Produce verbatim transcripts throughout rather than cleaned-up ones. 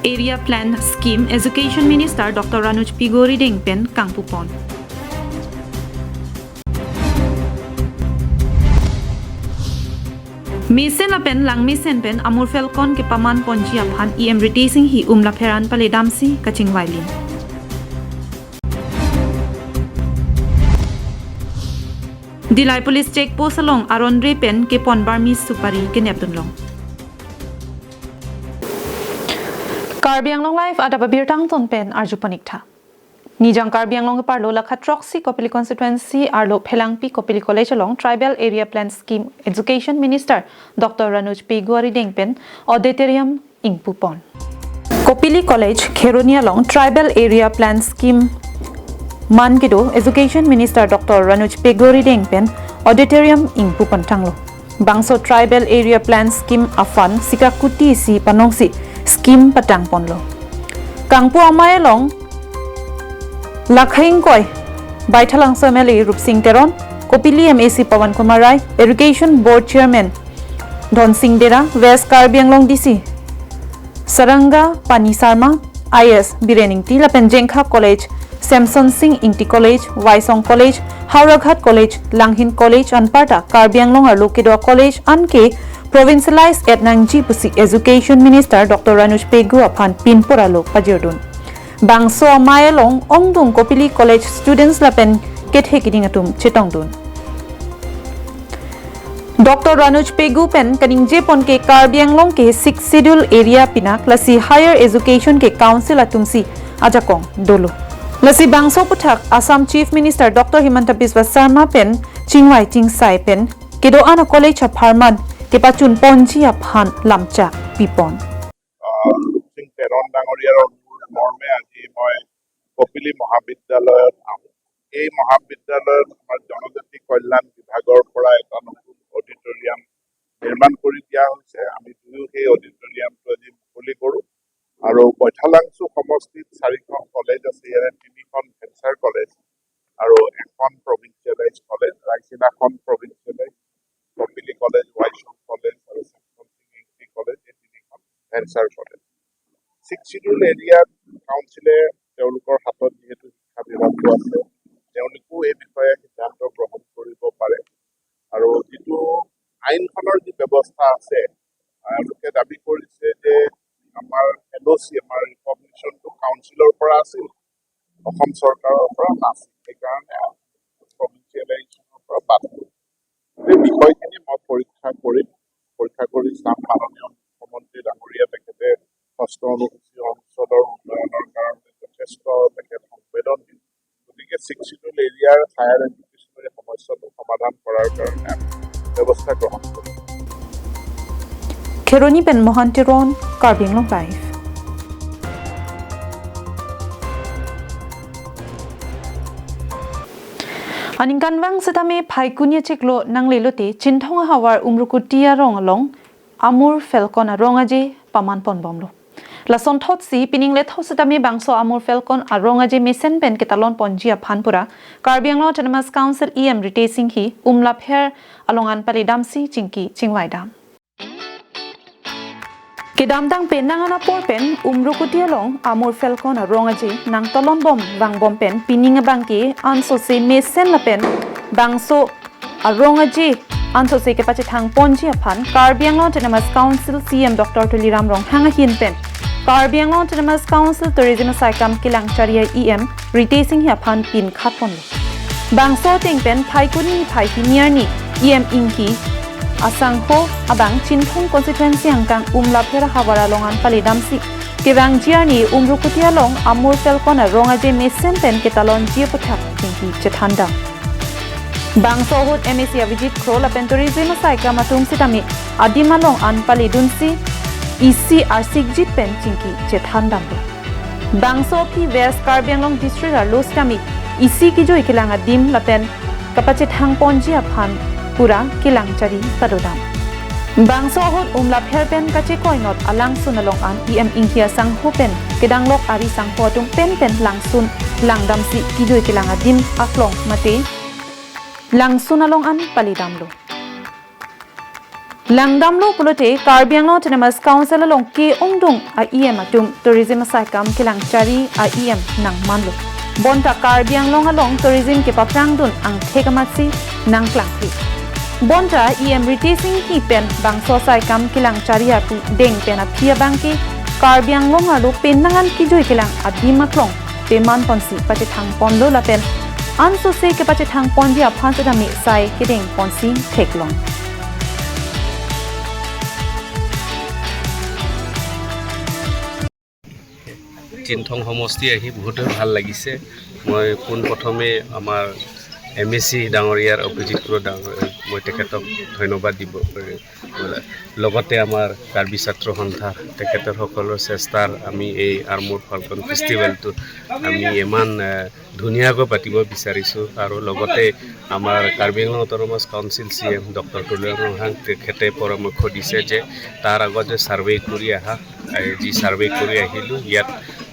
Area Plan Scheme Education Minister Doctor Ranoj Pegu arideng pen kangpupon. Mesen lapen langmesen pen Amur Falcon kepaman ponji aphan E M Ritesh Enghi Umlapher anpale damsi kachingvai lin. Dillai Police Check Post along aron re pen kepon Burmese supari kenepdun long. Karbi Anglong Live adap abirta angton pen arju pon ik tha. Nijang Karbi Anglong keparlo lakha throksi Kopili Constituency arlo Phelangpi Kopili College along Tribal Area Plan Scheme Education Minister Doctor Ranoj Pegu arideng pen auditorium ingpupon. Kopili College Kheroni along Tribal Area Plan Scheme man kedo Education Minister Doctor Ranoj Pegu arideng pen auditorium ingpupon tanglo. Bangso Tribal Area Plan Scheme a-fund sika kuti isi panongsi scheme patang ponlo. Kangpu amei along lakha ingkoi Baithalangso M L A Rupsing Teron, Kopili M A C Pawan Kumar Rai, Education Board Chairman Dhonsing Dera, West Karbi Anglong D C Saranga Pani Sarma, I A S Biren Ingti lapen Jengkha College Samson Sing Ingti College, Waisong College, Howraghat College, Langhin College anparta Karbi Anglong arlo kedo college anke provincialize et nangji pusi Education Minister Doctor Ranoj Pegu aphan pinpur alo pajirdun. Bangso amei along ongdung Kopili College students lapen kethe keding atum chetongdun. Doctor Ranoj Pegu pen kaningje pon ke Karbi Anglong ke Sixth Schedule area pinak lasi higher education ke council atumsi ajakong dolo. Lasi bangso aputhak Assam Chief Minister Doctor Himanta Biswa Sarma pen chingvai chingsai pen kedo-an a-college apharman kepachun ponji aphan lamchak pipon. আহ, সিং তেৰণ ডাঙৰীয়াৰ অনুৰোধ মৰ্মে আজি মই কপিলী মহাবিদ্যালয়ত আহোঁ। এই মহাবিদ্যালয়ত আমাৰ জনজাতি কল্যাণ বিভাগৰ পৰা এটা নতুন অডিটৰিয়াম নিৰ্মাণ কৰি দিয়া হৈছে। আমি দুয়ো সেই অডিটৰিয়ামটো আজি মুকলি কৰোঁ। আৰু বৈঠালাংচু সমষ্টিত চাৰিখন কলেজ আছে, ইয়াৰে তিনিখন ভেঞ্চাৰ কলেজ আৰু এখন প্ৰভিন্সিয়েলাইজ কলেজ, ৰাইচিনাখন প্ৰভিন্সিয়েলাইজ, কপিলী কলেজ, ৱাইচং কলেজ আৰু ছেমছন সিং ইংতি কলেজ, এই তিনিখন ভেঞ্চাৰ কলেজ। ছিক্স শ্বিডিউল এৰিয়াত কাউন্সিলে তেওঁলোকৰ হাতত যিহেতু শিক্ষা বিভাগটো আছে, তেওঁলোকেও এই বিষয়ে সিদ্ধান্ত গ্ৰহণ কৰিব পাৰে। আৰু যিটো আইনখনৰ যি ব্যৱস্থা আছে, তেওঁলোকে দাবী কৰিছে যে আমাৰ এন অ' চি, আমাৰ ৰিকগনিশ্যনটো কাউন্সিলৰ পৰা আছিল, অসম চৰকাৰৰ পৰা নাছিল, সেইকাৰণে প্ৰভিন্সিয়েলাইজেশ্যনৰ পৰা বাদ পৰে। এই বিষয়খিনি মই পৰীক্ষা কৰিম, পৰীক্ষা কৰি চাম। মাননীয় মুখ্যমন্ত্ৰী ডাঙৰীয়া তেখেতে ষষ্ঠ অনুসূচী অঞ্চলৰ উন্নয়নৰ কাৰণে যথেষ্ট তেখেত সংবেদনশীল। গতিকে ছিক্স শ্বিডিউল এৰিয়াৰ হায়াৰ এডুকেশ্যনৰ এই সমস্যাটো সমাধান কৰাৰ কাৰণে আমি ব্যৱস্থা গ্ৰহণ কৰিম। Kheroni pen Mohan Teron, Karbi Anglong Live. Aningkanvang setame Phaikuni achiklo nanglelote Chinthong ahavar Umrukuti arong along Amur Falcon arong aje paman ponbomlo. Lasonthotsi pining lethot setame bangso Amur Falcon arong aje mesen pen ketalon ponji aphan pura Karbi Anglong Autonomous Council E M Ritesh Enghi Umlapher along anpale damsi chingki chingvai dam. Kedamtang penang an apor pen Umrukuti along Amur Falcon arong aje nangtalon bom vangbom pen pining abangke ansose mesen lapen bangso arong aje ansose kepachethang ponji aphan Karbi Anglong Autonomous Council C E M Doctor Tuliram Ronghang ahin pen Karbi Anglong Autonomous Council Tourism asaikam kelangchari E M Ritesh Enghi aphan pinkhat ponlo. Bangso ateng pen Phaikuni phai hini arni E M Enghi asangho abang Chinthong constituency angkang Umlapher ahavar along anpale damsi kevangji arni Umrukuti along Amur Falcon arong aje mesen pen ketalonji aputhak chingki chethan dam. Bangso ahut M A C Avijit Kro lapen tourism asaikam atum setame adim along anpale dunsi isi arsikjit pen chingki chethan damlo. Bangso aphi West Karbi Anglong District arlo setame isi kejui kelang adim lapen kapachethang ponji aphan pura kelangchari padodam. Bangso ahut Umlapher pen kachekoinot alangsun along an E M Enghi asangho pen kedanglok ari sangho atum penpen langsun langdamsi kejui kelang adim aklong mate langsun along anpale damlo. Langdamlo pulote Karbi Anglong Autonomous Council along ke-ongdung a-E M atum tourism asaikam kelang chari a-E M nangmanlo. Bonta Karbi Anglong along tourism kepaphrangdun angthek amatsi nangklangkle. Bonta E M Ritesh Enghi pen bangso asaikam kelang chari apudeng pen aphi abangke Karbi Anglong arlo penang an kejui kelang adim aklong peman ponsi pachethang ponlo lapen ansose kepachethang ponji aphan setame sai kedeng ponsi theklong. Chinthong সমষ্টি আহি বহুতে ভাল লাগিছে। মই পোনপ্ৰথমে আমাৰ M A চি ডাঙৰীয়াৰ অভিজিত কুঁৱৰ ডাঙৰীয়া, মই তেখেতক ধন্যবাদ দিব। লগতে আমাৰ কাৰ্বি ছাত্ৰ সন্থা, তেখেতৰ সকলৰ চেষ্টাৰ আমি এই আৰ্মুৰ ফাল্কন ফেষ্টিভেলটো আমি ইমান, এ, ধুনীয়াকৈ পাতিব বিচাৰিছোঁ। আৰু লগতে আমাৰ Karbi Anglong autonomous council C M doctor Tuliram Ronghang তেখেতে পৰামৰ্শ দিছে যে তাৰ আগত যে ছাৰ্ভে কৰি আহা, এই যি ছাৰ্ভে কৰি আহিলোঁ, ইয়াত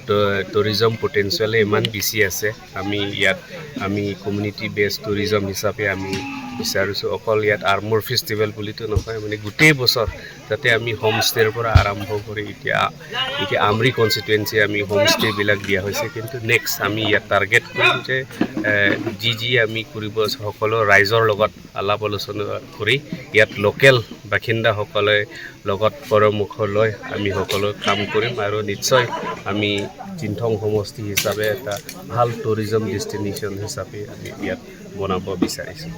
ট-, টুৰিজম পটেনচিয়েল ইমান বেছি আছে। আমি ইয়াত আমি কমিউনিটি বেছড টুৰিজম হিচাপে আমি বিচাৰিছোঁ। অকল ইয়াত আৰ্মুৰ ফেষ্টিভেল বুলিতো নহয়, মানে গোটেই বছৰ যাতে আমি হোমষ্টেৰ পৰা আৰম্ভ কৰি এতিয়া, এতিয়া আমৰি কনষ্টিটুৱেঞ্চি আমি হোমষ্টেবিলাক দিয়া হৈছে, কিন্তু নেক্সট আমি ইয়াত টাৰ্গেট কৰিম যে, এ, যি যি আমি কৰিব সকলো ৰাইজৰ লগত আলাপ আলোচনা কৰি ইয়াত লোকেল বাসিন্দাসকলে লগত পৰামৰ্শ লৈ আমি সকলো কাম কৰিম আৰু নিশ্চয় আমি চিনথং সমষ্টি হিচাপে এটা ভাল টুৰিজম ডেষ্টিনেশ্যন হিচাপে আমি ইয়াত বনাব বিচাৰিছোঁ।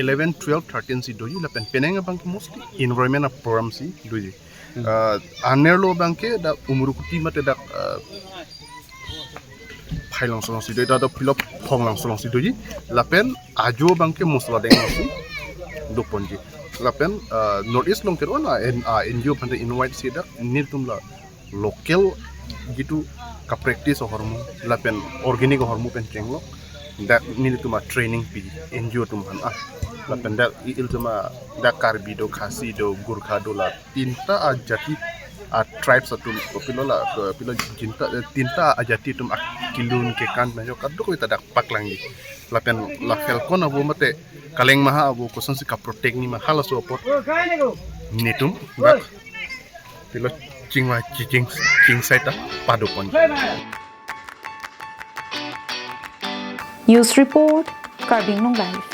Eleven, twelve, thirteen si doji lapen penang abangke mostly environment a program si doji. Ah, anerlo abangke dak Umrukuti mate dak, ah, Phailongso alongsi doji, dak Philo Phonglangso alongsi doji. Lapen ajo abangke Mosoladeng alongsi doponji. Lapen, ah, North East along kedo-an a N-, ah, N G O aphante invite si dak nelitum la local jitu ka practice ahormu lapen organic ahormu pen chenglok dak nelitum a training pi N G O atum aphan a. Lapen dak i-, ilitum a dak Karbi do, Khasi do, Gurkha do, la tinta ajati a tribes atum kopilo la, kopilo jinta, eh, tinta ajati atum akilun kekan na jo kadokave ta dak paklangji. Lapen la Falcon avo mate Kaleng Maha avo kosonsi ka protect nima halaso apot nelitum dak pilo chingvai chiching chingsai ta padopon. News report, Karbi Anglong Live.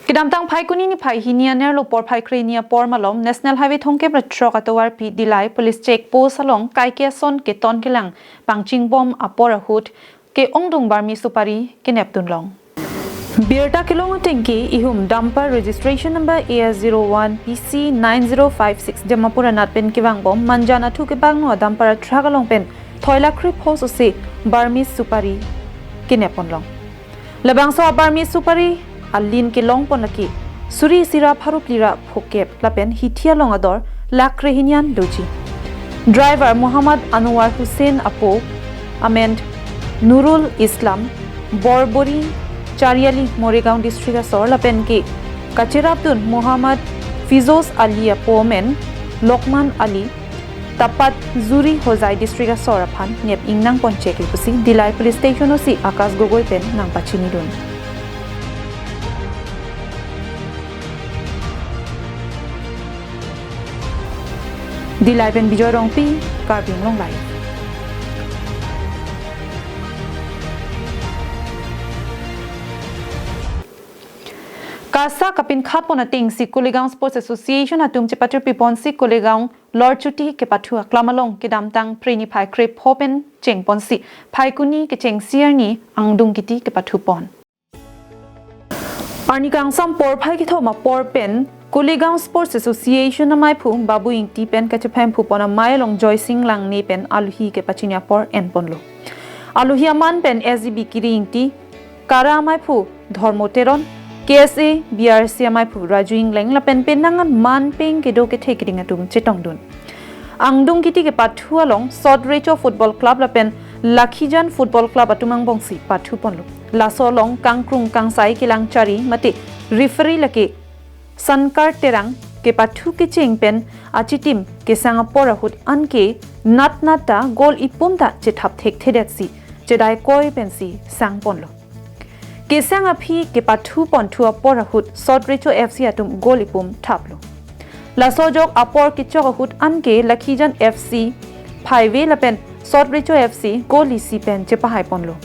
Kedamtang Phaikuni niphai hini anerlo porphai krehini apor malom National Highway thomkep ra throk atovarpi Dillai Police Check Post along kaike ason keton kelang pangchingbom apor ahut ke-ongdung barmi supari kenepdunlong. Birta kelong atengke ihum dumper registration number A S zero one P C nine zero five six Dimapur anat pen kevangbom Manjan athu kebangno a dumper a truck along pen thoilak krepho sose barmi supari keneponlong. Labangso a barmi supari alin kelongpon lake suri isi ra pharo phli ra phokep lapen hithi along ador lakh krehini an doji. Driver Muhammad Anwar Hussain apo amen Nurul Islam, Borbori Chariali, Morigaon District asor lapen ke kacherapdun Muhammad Fizoz Ali apo amen Lokman Ali, Tapat Zuri Hojai District asor aphan nep ingnang ponchek pusi Dillai Police Station O C Akash Gogoi pen nangpachinidun. Dillai pen Bijoy Rongpi, Karbi Anglong Live. Kasa kapinkhatpon atengsi Kuligaon Sports Association atum chepatirpiponsi Kuligaon Lorchuti kepathu aklam along kedamtang Phre niphai krepho pen chengponsi Phaikuni kechengsi arni angdung kiti kepathupon. Arni kangsam porphai kethom apor pen Kuligaon Sports Association amaiphu Babu Ingti pen kachephemphupon amei along Joysing Langne pen alohi kepachini apor enponlo. Alohi aman pen S G B Kiri Ingti, KARA amaiphu Dhormo Teron, K S A B R C amaiphu Raju Ingleng lapen penang an man peng kedo kethe keding atum chetongdun. Angdung kiti kepathu along Sot Recho Football Club lapen Lakhijan Football Club atum angbongsi pathuponlo. Laso along kangkrung kangsai kelang chari mate referee lake Sankar Terang, kepathu kecheng pen achitim kesang apor ahut anke natnat ta goal ipum ta chethap thekthedetsi chedai koi pensi sangponlo. Kesang aphi kepathu ponthu apor ahut Sot Recho F C atum goal ipum thaplo. Laso ajok apor kechok ahut anke Lakhijan F C phaive lapen Sot Recho F C goal isi pen chepahaiponlo.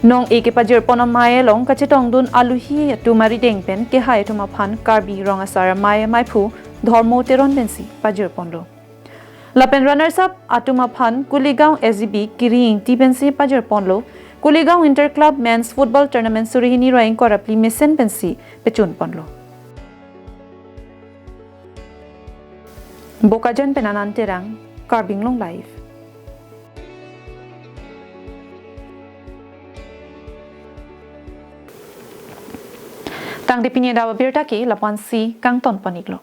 Nong-e kepajirpon amei along kachetongdun aluhi atum arideng pen kehai atum aphan Karbi Rong Asar Amei Amaiphu Dhormo Teron pensi pajirponlo. Lapen runners up atum aphan Kuligaon S G B Kiri Ingti pensi pajirponlo. Kuligaon Inter Club Men's Football Tournament suri hini ra ingkoi ra phli mesen pensi pechunponlo. Bokajan pen Anand Terang, Karbi Anglong Live. Tangte pini adap abirta ke lapu-ansi kangtonpon-iklo.